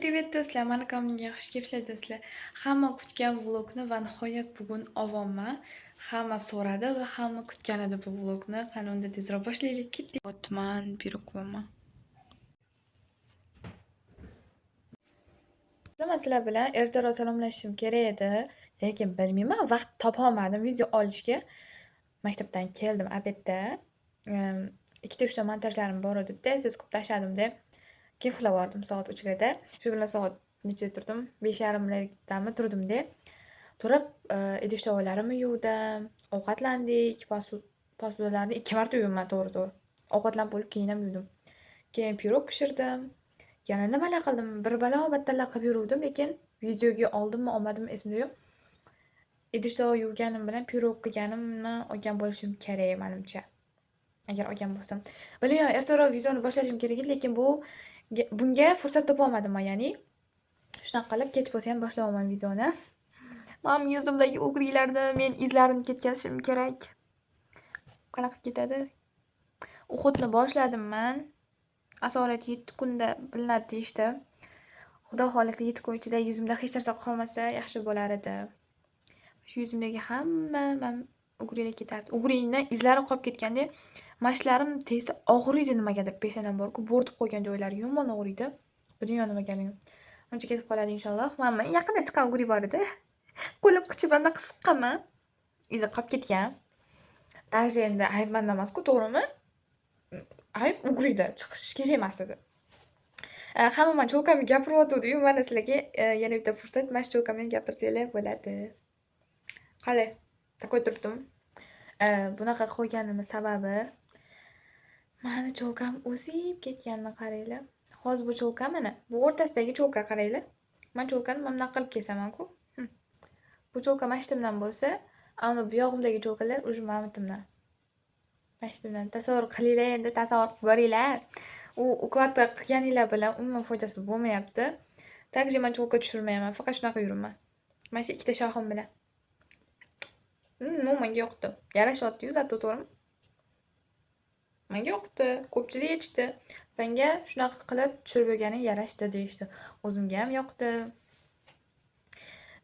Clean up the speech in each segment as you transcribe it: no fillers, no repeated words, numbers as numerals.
Привет, do'stlar! Mani kanalimga xush kelibsizlar, do'stlar. Hamma kutgan vlogni va nihoyat bugun olyapman. Hamma so'radi va hamma kutgan edi bu vlogni. Qani, unda tezroq boshlaylik, ketdik. Otman, buyruqman. Man sizlar bilan ertaroq salomlashishim kerak edi, lekin bilmayman, vaqt topolmadim video olishga. Maktabdan keldim обед da. Ikkita uchta montajlarim bor edi, tez-tez qilib tashladim-da. Keyin uxlab yubordim soat 3 larda. Shu bilan soat nechada turdim? 5:30 lardami turdim-da. Turib, idish tovoqlarimni yuvdim, ovqatlandik, посуда larni ikki marta yuvibman to'g'ri-to'g'ri. Ovqatlanib bo'lib keyin ham yuvdim. Keyin pirog pishirdim. Yana nimalar qildim? Bir balo battarlar qilib yuruvdim, lekin videoga oldimmi, olmadimmi, esimda yo'q. Idish tovoq yuvganim bilan pirog qilganimni olgan bo'lishim kerak manimcha. Agar olgan bo'lsam. Bilmayman, ertaroq videoni boshlashim kerak edi, lekin bunga fursat topolmadim man, ya'ni. Shunaqa qilib kech bo'lsa ham boshlayapman videoni. Man yuzimdagi угри larni men izlarini ketkazishim kerak. Qanaqa qilib ketadi? Уход ni boshladim man. Asorat 7 kunda bilinadi deyishdi. Xudo xohlasa, 7 kun ichida yuzimda hech narsa qolmasa, yaxshi bo'lar edi. Shu yuzimdagi hamma man угри lar ketardi. Угри ni izlari qolib ketganda, mashlarim tezda og'riydi nimagadir. Peshonam bor-ku, bo'rtib qo'ygan joylari yomon og'riydi. Bilmayman nimagaligini. Uncha ketib qoladi inshaalloh. Mana yaqinda chiqqan угри bor edi. Qo'lim qichib anaqa siqqanman. Izi qolib ketgan. Даже endi ayb manda emas-ku, to'g'rimi? Ayb угри da, chiqishi kerak emas edi. Hamma mani чёлка mni gapiryotgandi-yu, mana sizlarga yana bitta fursat, mana shu чёлка mni ham gapirsanglar bo'ladi. Qalay? Такой turibdimi? Bunaqa qo'yganimni sababi mani чёлка m o'sib ketganini qaranglar. Hozir bu чёлка, mana bu o'rtasidagi чёлка, qaranglar. Man чёлка ni mana bunaqa qilib kesaman-ku. Bu чёлка mana shu bilan bo'lsa, ana bu yog'imdagi чёлка lar уже mana bu bilan. Mana shu bilan tasavvur qilinglar endi, tasavvur qilib ko'ringlar. U укладка qilganinglar bilan umuman foydasi bo'lmayapti. Также man чёлка tushirmayman, faqat shunaqa yuribman. Mana shu ikkita shoxim bilan. Ну, menga yoqdi. Yarashyapti-yu зато, to'g'rimi? Menga yoqdi. Ko'pchilik aytishdi. Senga shunaqa qilib tushirib yurganing yarashdi, deyishdi. O'zimga ham yoqdi.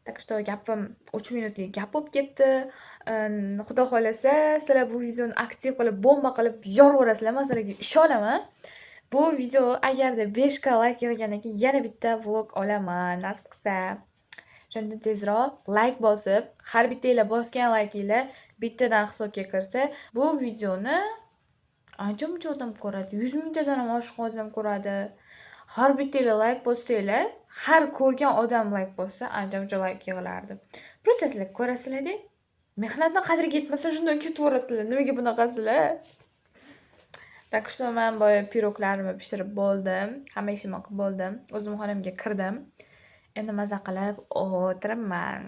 Так что gapim 3 minutlik gap bo'lib ketdi. Xudo xohlasa, sizlar bu videoni aktiv qilib, bomba qilib yorib. Man sizlarga ishonaman. Bu video agarda 5K layk yig'gandan keyin yana bitta vlog olaman, nasib qilsa. O'shanda tezroq layk bosib, har bittanglar bosgan laykinglar bittadan hisobga kirsa, bu videoni ancha muncha odam ko'radi. 100 mingtadan ham oshiq odam ko'radi. Har bittanglar layk bossanglar, har ko'rgan odam layk bossa, ancha muncha layk yig'ilardi. Просто sizlar ko'rasizlar-da, mehnatni qadriga yetmasa, shundan ketaverasizlar. Nimaga bunaqasizlar? Так что man boya piroglarimni pishirib bo'ldim. Hamma ishimni qilib bo'ldim. O'zim xonamga kirdim. Endi maza qilib o'tiribman.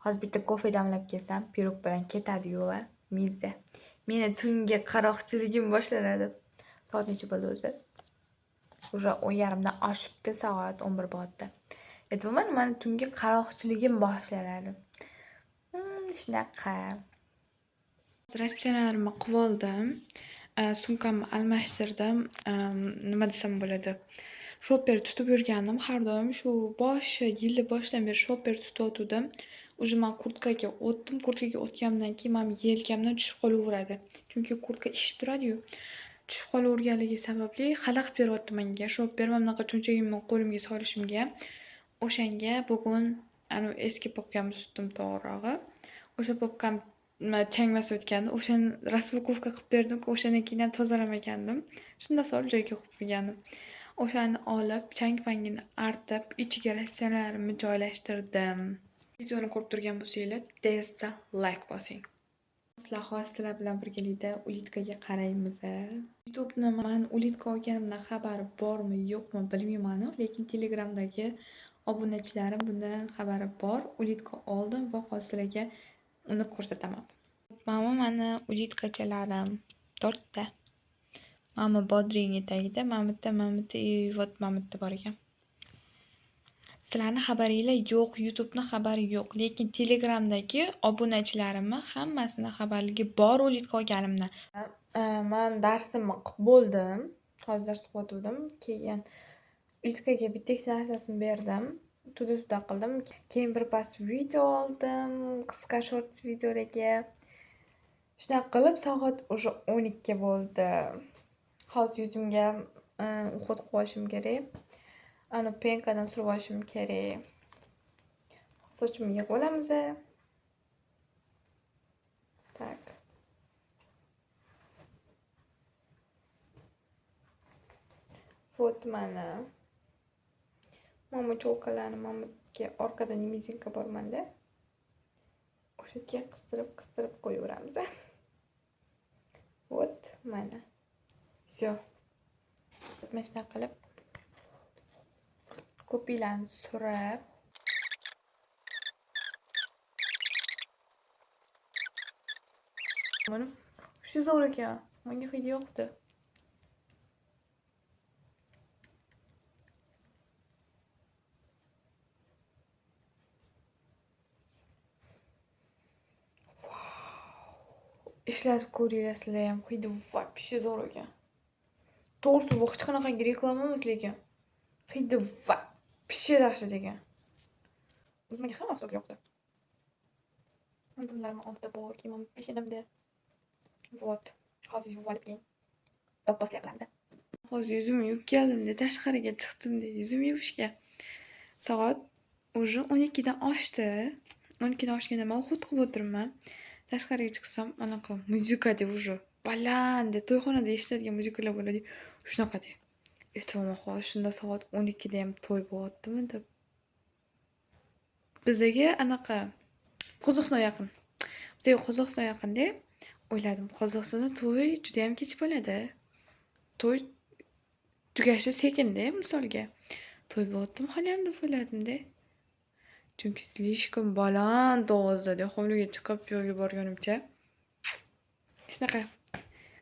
Hozir bitta kofe damlab kelsam, pirog bilan ketadi-yu va mizza. Meni tungi qaroqchiligim boshlanadi. Soat necha bo'ldi o'zi? Уже 10:30 dan oshibdi, soat 11 bo'lyapti. Aytyapman, mani tungi qaroqchiligim boshlanadi. Shunaqa. Расписание larimni qilib oldim. Sumkamni almashtirdim. Nima desam bo'ladi? Shopper tutib yurgandim har doim. Shu boshi, yilni boshidan beri shopper tutayotgandim. Уже man kurtkaga o'tdim. Kurtkaga o'tganimdan keyin mani yelkamdan tushib qolaveradi. Chunki kurtka ishib turadi-yu. Tushib qolaverganligi sababli xalaqit beryapti menga. Shopper mana bunaqa cho'ntagimni qo'limga solishimga. O'shanga bugun anavi eski papkamni tutdim to'g'rirog'i. O'sha papkam nima, chang bosib o'tgandi. O'shani распаковка qilib berdim-ku, o'shandan keyin ham tozalamagandim. Shundoq solib joyiga qo'yib qo'ygandim. O'shani olib, chang-pangini artib, ichiga расписание larimni joylashtirdim. Videoni ko'rib turgan bo'lsanglar, tezda layk bosing. Sizlar hozir sizlar bilan birgalikda улитка ga qaraymiz. YouTube'ni man улитка olganimdan xabari bormi, yo'qmi, bilmayman-u, lekin Telegramdagi obunachilarim bundan xabari bor. Улитка oldim va hozir sizlarga uni ko'rsataman. Mana mani улитка chalarim to'rtta. Mana bu bodringni tagida, mana bu yerda, mana bu yerda и вот mana bu yerda bor ekan. Sizlarni xabaringlar yo'q, YouTube'ni xabari yo'q, lekin Telegramdagi obunachilarimni hammasini xabarligi bor улитка olganimdan. Man darsimni qilib bo'ldim. Hozir dars qilayotgandim. Keyin Uyutkaga bitta ikkita narsasini berdim. Туда-сюда qildim. Keyin birpas video oldim, qisqa short videolarga. Shunaqa qilib soat уже 12 bo'ldi. Hozir yuzimga уход qilib olishim kerak. Ani пенка dan surib olishim kerak. Sochimni yig'ib olamiz. Так. Вот mana. Mana bu чёлка larni mana bu yerga orqada невидимка bor manda. O'sha yerga qistirib, qistirib qo'yaveramiz. Вот mana. Всё. Mana shunaqa qilib ko'piklarni surib, mana shu zo'r ekan. Menga hidi yoqdi. Ishlatib ko'ringlar sizlar ham. Hidi вообще zo'r ekan. To'g'risi, bu hech qanaqangi reklama emas lekin. Hidi вообще dahshat ekan. Menga hamma mahsulot yoqdi. Bunlarni oldida bor, kiyimim peshanamda. Вот. Hozir yuvib olib, keyin do'pposlik qilamiz. Hozir yuzimni yuvib keldimda, tashqariga chiqdimda yuzimni yuvishga. Soat уже 12 dan oshdi. 12 dan oshganda man уход qilib o'tiribman. Tashqariga chiqsam, anaqa музыка deb уже baland to'yxonada eshitiladigan музыка lar bo'ladi. Shunaqa de. Aytyapman, hozir shunda soat 12 da ham to'y bo'lyaptimi deb. Bizaga anaqa Qozog'iston yaqin. Bizga Qozog'iston yaqinda, o'yladim, Qozog'istonda to'y judayam kech bo'ladi. To'y tugashi sekinda misolga. To'y bo'lyaptimi haliyam deb o'yladimda. Chunki слишком baland ovozda hovliga chiqib bu yoqqa borgunimcha. Shunaqa.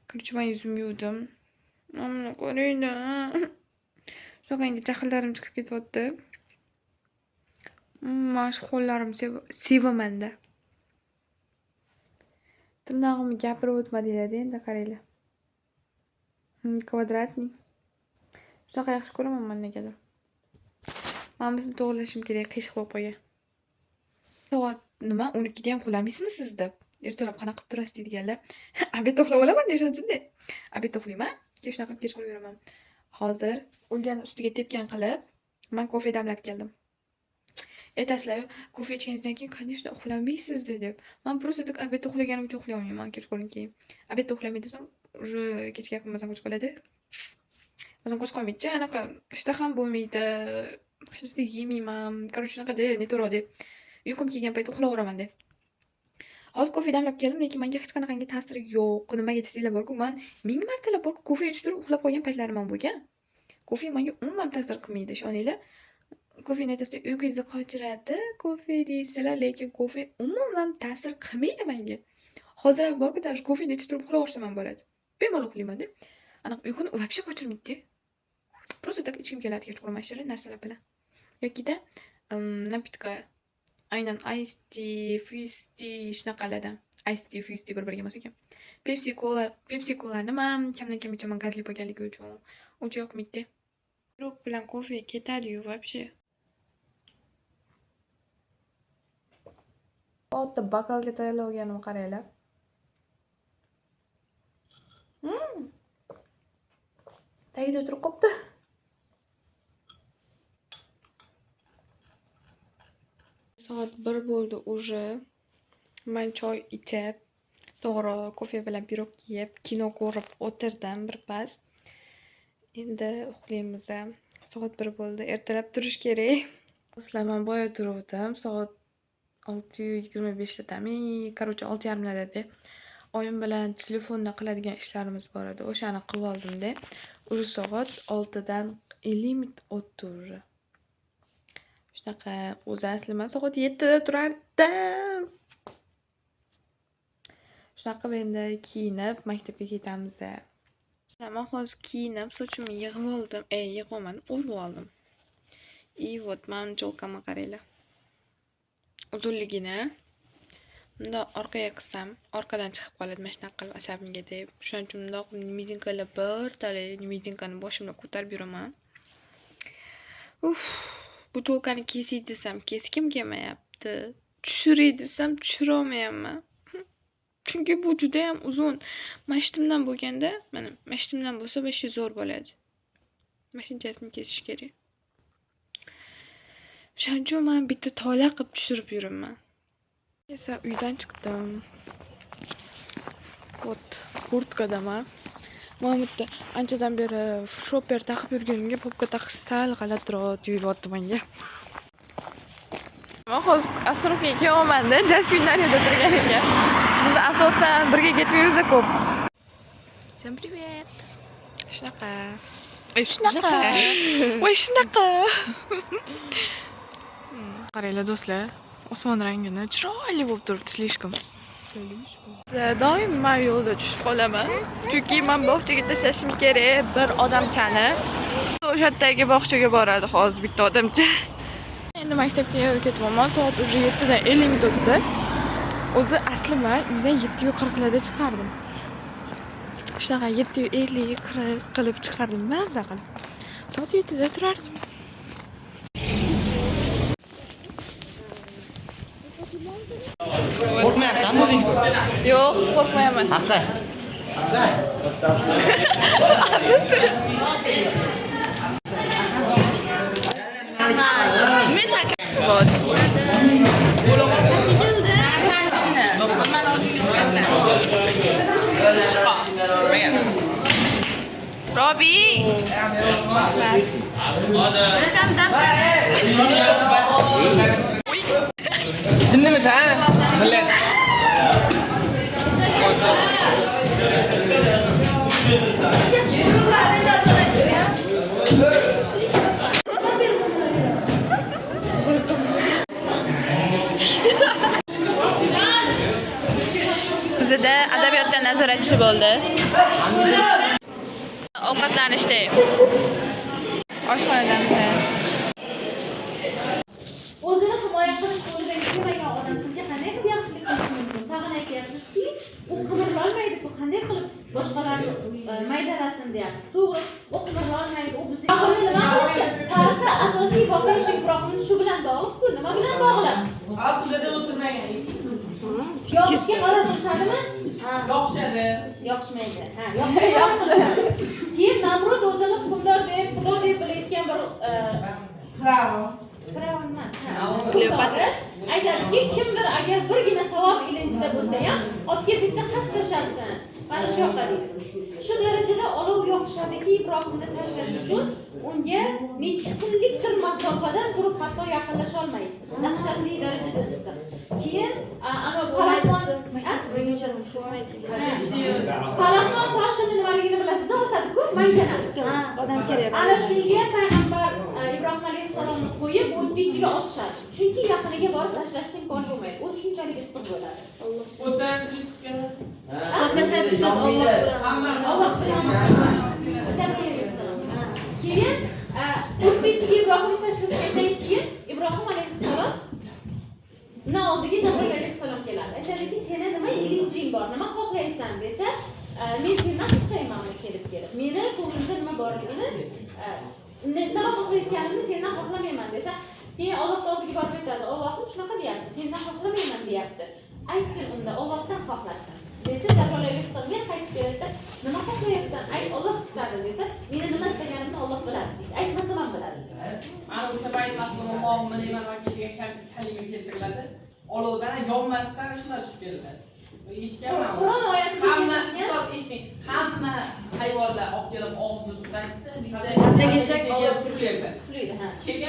Короче, man yuzimni yuvdim. Mana buni qaranglar. Shunaqangi jahllarim chiqib ketyapti. Mana shu qo'llarimni sevamanda. Tirnog'imni gapirib o'tmadinglar-da, endi qaranglar. Квадратный. Shunaqa yaxshi ko'raman man negadir. Mana bunisini to'g'irlashim kerak, qiyshiq bo'lib qolgan. Soat nima, 12 da ham uxlamaysizmi siz deb. Ertalab qanaqa qilib turasiz deydiganlar. Обед da uxlab olaman o'shaning uchun-da. Обед da uxlayman, keyin shunaqa qilib kechqurun yuraman. Hozir o'lgan ustiga tepgan qilib, man kofe damlab keldim. Aytasizlar, kofe ichganingizdan keyin, конечно, uxlamaysiz deb. Man просто так обед da uxlaganim uchun uxlay olmayman kechqurun keyin. Обед da uxlamay desam, уже kechga yaqin mazam qochib qoladi. Mazam qochib qolmaydi, anaqa ishtaham bo'lmaydi. Hech narsa yemayman. Короче, shunaqa neto'g'ri deb. Uyqum kelgan paytda uxlayveraman-da. Hozir kofe damlab keldim, lekin menga hech qanaqangi ta'siri yo'q. Nimaga desanglar borku, man ming martalab borku kofe ichib turib uxlab qolgan paytlarim ham bo'lgan. Kofe menga umuman ta'sir qilmaydi, ishoninglar. Kofeni aytasiz, uyqungizni qochiradi, kofe deysizlar, lekin kofe umuman ta'sir qilmaydi menga. Hozir ham borku, даже kofeni ichib turib uxlayversam ham bo'ladi. Bemalol uxlayman-da. Anaqa uyquni вообще qochirmaydi-da. Просто так ichgim keladi kechqurun mana shirin narsalar bilan. Yokida напитка, aynan ice tea, fizz tea shunaqalardan. Ice tea, fizz tea bir-biriga emas ekan. Pepsi Cola, Pepsi Colani man kamdan kam ichaman gazli bo'lganligi uchun. Uncha yoqmaydi. Pirog bilan kofe ketadi-yu вообще. Katta bokalga tayyorlab olganimni qaranglar. Tagida turib qolibdi. Soat 1 bo'ldi уже. Man choy ichib, to'g'ri, kofe bilan pirog yeb, kino ko'rib o'tirdim birpas. Endi uxlaymiz. Soat 1 bo'ldi. Ertalab turish kerak. Do'stlar, man boya turuvdim. Soat 6:25 lardami, короче, 6:30 larda oyim bilan telefonda qiladigan ishlarimiz bor edi. O'shani qilib oldimda. Уже soat 6 dan 50 minut o'tdi уже. Shunaqa, o'zi asli man soat 7 da turardim. Shunaqa qilib endi kiyinib maktabga ketamiz. Man hozir kiyinib, sochimni yig'ib oldim. Yig'ib olmadim, o'rib oldim. И вот mani чёлка mni qaranglar. Uzunligini bundoq orqaga qilsam, orqadan chiqib qoladi mana shunaqa qilib asabimga deb. Shuning uchun bundoq невидимка lar, bir talay невидимка ni boshimda ko'tarib yuraman. Uf, bu to'lkani kesay desam kesgim kelmayapti. Tushiray desam tushirolmayapman. Chunki bu judayam uzun. Mashtimdan bo'lganda, mana mashtimdan bo'lsa вообще zo'r bo'ladi. Mashinchasini kesish kerak. O'shaning uchun man bitta tola qilib tushirib yuribman. Esa uydan chiqdim. Вот, kurtkadaman. Mana bu yerda anchadan beri shopper taqib yurganimga popka taqish sal g'alatiroq tuyulyapti menga. Man hozir остановка ga kelyapman-da, Jasmin naryoqda turgan ekan. Biz asosan birga ketmaymiz ko'p. Всем привет. Shunaqa. Shunaqa. Voy, shunaqa. Qaranglar do'stlar, osmon rangini chiroyli bo'lib turibdi слишком. Doim man yo'lda tushib qolaman. Chunki man bog'chaga tashlashim kerak bir odamchani. O'sha yerdagi bog'chaga boradi hozir bitta odamcha. Endi maktabga ketyapman. Soat уже 7 dan 50 minut o'tdi. O'zi asli man uydan 7:40 larda chiqardim. Shunaqa 7:50, 40 qilib chiqardim, mazza qilib. Soat 7 da turardim. Qo'rqmayapsanmi o'zing? Yo'q, qo'rqmayapman. Haqqa. Вот. Robi! Jinnimisan? Millat. Bizda adabiyotdan nazoratchi bo'ldi. Ovqatlanishda. Oshxonadamiz. O'zini himoya qilish qo'lidan kelmagan odam sizga qanday qilib yaxshilik qilishi mumkin? Tag'in aytyapsizki, u qimirlolmaydi-ku, qanday qilib boshqalarni maydalasin deyapsiz. To'g'ri, u qimirlolmaydi, u bizni nima qilishi? Tarixda asosiy voqea shu Ibrohimni shu bilan bog'liq-ku, nima bilan bog'liq? Yoqishga qaror qilishadimi? Yoqishadi. Yoqishmaydi. Ha, yoqishga qaror qilishadi. Keyin Namrud o'zini hukmdor deb, xudo deb bilayotgan bir Fir'avn. Fir'avn emas, ha. Kleopatra aytadiki, kimdir agar birgina savob ilinjida bo'lsa ham, otga bitta qas tashlasin. Mana shu yoqqa deydi. Shu darajada olov yoqishadiki, Ibrohimni tashlash uchun unga necha kunlik bir masofadan turib hatto yaqinlasha olmaysiz. Dahshatli darajada issiq. Keyin ana Palaxmon Palaxmon toshini nimaligini bilasizmi? Otadi-ku, manjana. Odam kerak. Ana shunga payg'ambar Ibrohim alayhissalomni qo'yib o'tni ichiga otishadi. Chunki yaqiniga borib tashlashni imkoni bo'lmaydi. O't shunchalik issiq bo'ladi. O'tdan chiqqan. Isbotlashadi siz Alloh bilan. Hamma Alloh bilan. Jabroil alayhissalom. Keyin o'tni ichiga Ibrohimni tashlashgandan keyin Ibrohim alayhissalom na oldiga Jabroil alayhissalom keladi. Aytadiki, seni nima ilinjing bor, nima xohlaysan desa, men sendan xohlaymanmi kelib kelib. Meni ko'nglimda nima borligini, nima xohlayotganimni sendan xohlamayman desa, keyin Alloh oldiga borib aytadi, Allohim shunaqa deyapti, sendan xohlamayman deyapti. Aytgin unda Allohdan xohlasin. Desa Jabroil alayhissalomga qaytib keladi, nima xohlayapsan? Ayt, Alloh istadi desa, meni nima istaganimni Alloh biladi deydi. Aytmasam ham biladi. Ana o'sha payt Hasbunallohu va ni'mal vakil degan kalima keltiriladi. Olovdan yonmasdan shunday chiqib keladi. Eshitganman. Qur'on oyatida Hamma keltirilgan ustoz eshiting. Hamma hayvonlar olib kelib og'zida suratishsa, bitta Pastga kelsak, olov puflaydi. puflaydi, ha. Keyin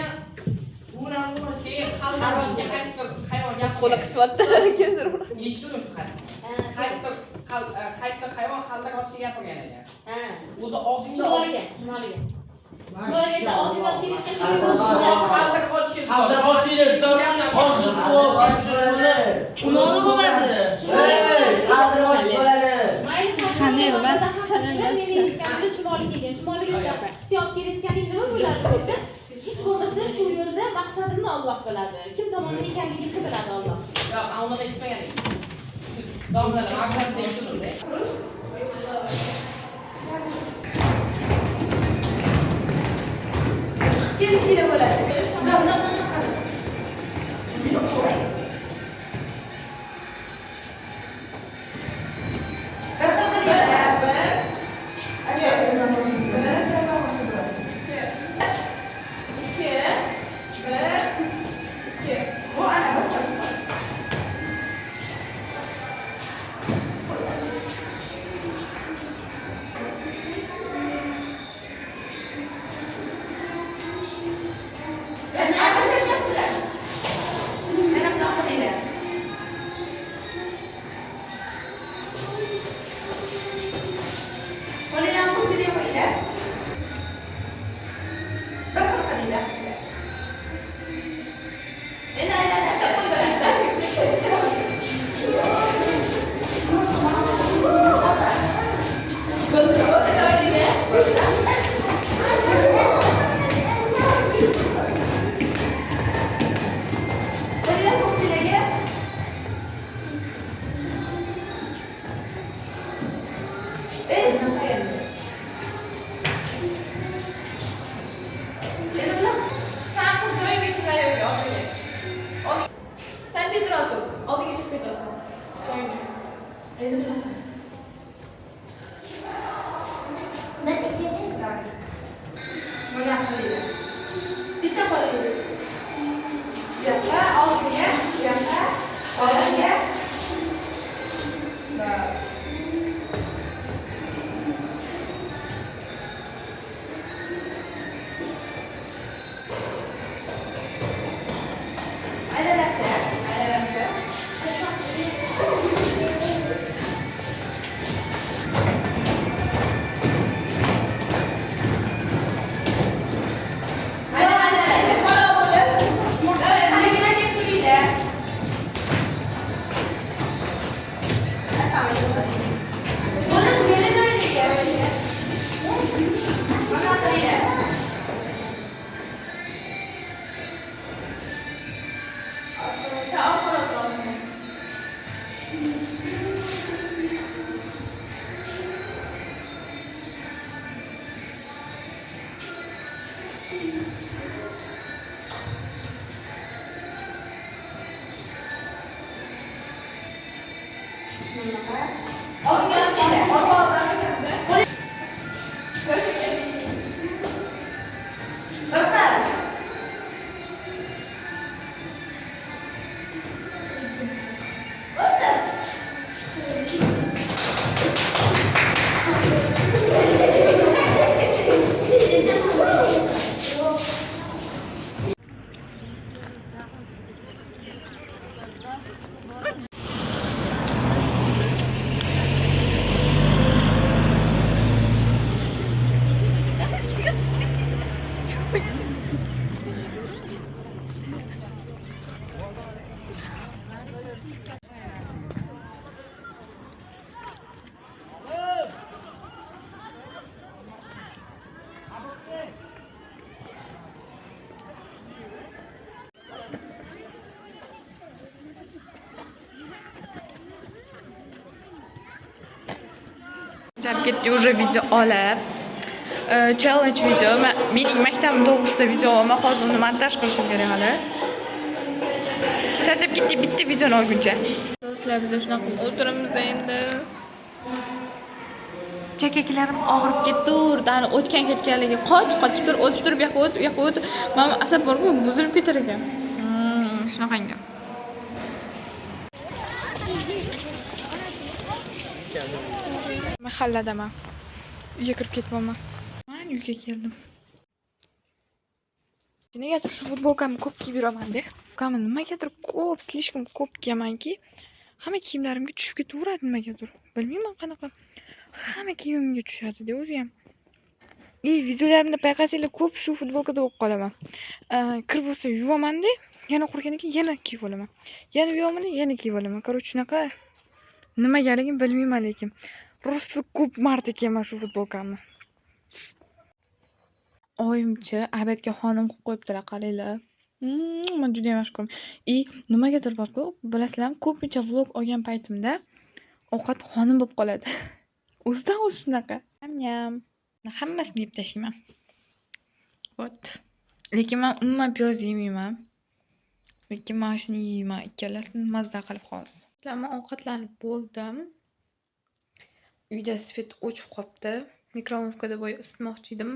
keyin qaldirg'ochga qaysi bir hayvon Qo'li qishyapti. Eshitdim shu hadis. Ha, Qaysi bir hayvon qaldirg'ochga gapirgan ekan. ha. O'zi og'zingda Chumoliga, chumoliga. Chumoliga og'zingga olib kelayotgan qaldirg'ochga Qaldirg'ochini og'zi suv, suvni Chumoli bo'ladi. Qaldirg'och bo'ladi. Chanel emas, Chanel emas. Chumoli kelgan, chumoliga sen olib kelayotganing nima bo'ladi desa, hech bo'lmasa shu yo'lda maqsadimni Alloh biladi. Kim tomonda ekanligimni biladi Alloh. Yo'q, men unaqa eshitmagan edim. Shu domlalar maqsadini eshitdim-da. Kelishinglar bo'ladi. Bundoq, bundoq qara. Bir xil qilinglar. 1, 2, 1, 2. Bu ana bir xil. Mana bundoq qilinglar. Qo'linglarni kursiga qo'yinglar. Bir xil qilinglar. Endi aylanasiz. Qo'l bilan. Bo'ldi, joyiga. Qo'linglar ko'ksilariga. Ey, qayerda? Endi bunaqa. San qiz joyiga turaver, oldinga. Oldinga. San chetroq tur. Oldinga chiqib ketasan. Joyingga. Endi bunaqa. Bir, ikki, uch. Bunaqa qilinglar. Bitta qo'linglar. Bu yoqqa, oldinga, bu yoqqa, oldinga. Bir. Aylanasiz. Aylanasi. Aylanasi. Qo'l bo'lib. Давай, kelib turinglar. Assalomu alaykum. Bo'ldi, turinglar joyingizga. Bunaqa qilinglar. Sen orqaga o'tirasan. Oldinga chiqinglar. Orqa oldi. Bir xil. O'tdi. Charchab ketdik уже video olib. Challenge video. Mening maktabim to'g'risida video olaman. Hozir uni montaj qilishim kerak hali. Charchab ketdik bitta videoni olguncha. Do'stlar, biz shunaqa qilib o'tiramiz endi. Chakaklarim og'rib ketdi, dani o'tgan ketganligi qoch, qochib tur, o'tib turib, bu yoqqa o't, u yoqqa o't. Mana asab borku, buzilib ketar ekan. Shunaqangi. Mahalladaman. Uyga kirib ketyapman. Man uyga keldim. Negadir shu futbolkamni ko'p kiyib yuraman-da. Futbolkamni nimagadir ko'p, слишком ko'p kiyamanki, hamma kiyimlarimga tushib ketaveradi nimagadir. Bilmayman qanaqa. Hamma kiyimimga tushadi-da o'zi ham. И videolarimda payqasanglar, ko'p shu futbolkada bo'lib qolaman. Kir bo'lsa yuvaman-da, yana qurigandan keyin yana kiyib olaman. Yana yuvaman, yana kiyib olaman. Короче, shunaqa nimagaligini bilmayman lekin. Rosa ko'p marta kiyaman shu futbolkamni. Oyimchi обед ga xonim qilib qo'yibdilar, qaranglar. Man judayam yaxshi ko'raman. И nimagadir borku, bilasizlarmi, ko'pincha vlog olgan paytimda ovqat xonim bo'lib qoladi. O'zidan o'zi shunaqa. Nyam. Hammasini yeb tashlayman. Вот. Lekin man umuman piyoz yemayman. Lekin mana shuni yeyman, ikkalasini mazza qilib hozir. Man ovqatlanib bo'ldim. Uyda свет o'chib qolibdi. Микроволновка da boya isitmoqchi edim.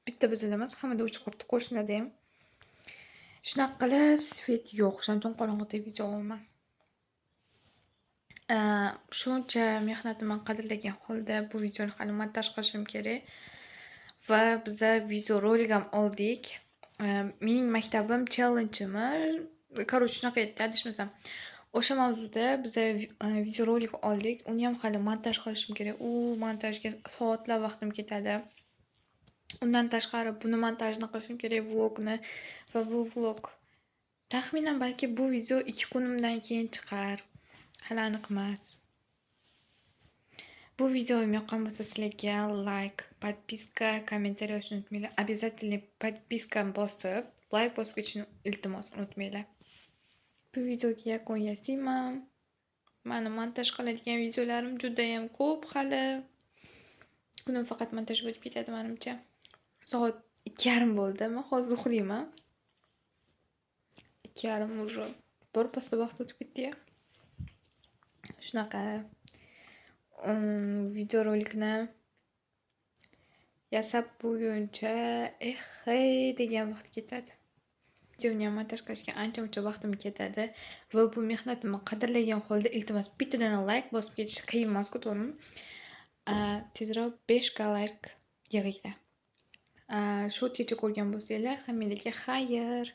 Bitta bizada emas, hammada o'chib qolibdi, qo'shnilarda ham. Shunaqa qilib свет yo'q. O'shaning uchun qorong'ida video olaman. Shuncha mehnatimni qadrlagan holda bu videoni hali montaj qilishim kerak. Va biza videorolik ham oldik. Mening maktabim challenge'imi, короче, shunaqa edi, adashmasam. O'sha mavzuda biza videorolik oldik. Uni ham hali montaj qilishim kerak. U montajga soatlab vaqtim ketadi. Undan tashqari buni montajini qilishim kerak, vlogni va bu vlog taxminan balki bu video 2 kunimdan keyin chiqar. Hali aniq emas. Bu videom yoqqan bo'lsa sizlarga layk, подписка, kommentariy yozishni unutmanglar. Обязательно подписка bosib, layk bosib ketishni, iltimos, unutmanglar. Bu videoga yakun yasayman. Mani montaj qiladigan videolarim judayam ko'p hali. Kunim faqat montajga o'tib ketadi manimcha. Soat 2:30 bo'ldi. Men hozir uxlayman. 2:30 уже. Birpasda vaqt o'tib ketdi-ya. Shunaqa videorolikni yasab bo'lguncha, eh, hey degan vaqt ketadi. Videoni ham montaj qilishga ancha-muncha vaqtim ketadi va bu mehnatimni qadrlagan holda, iltimos, bittadan layk bosib ketish qiyin emas-ku, to'g'rimi? Tezroq 5K layk yig'inglar. Shu yergacha ko'rgan bo'lsanglar, hammanglarga xayr.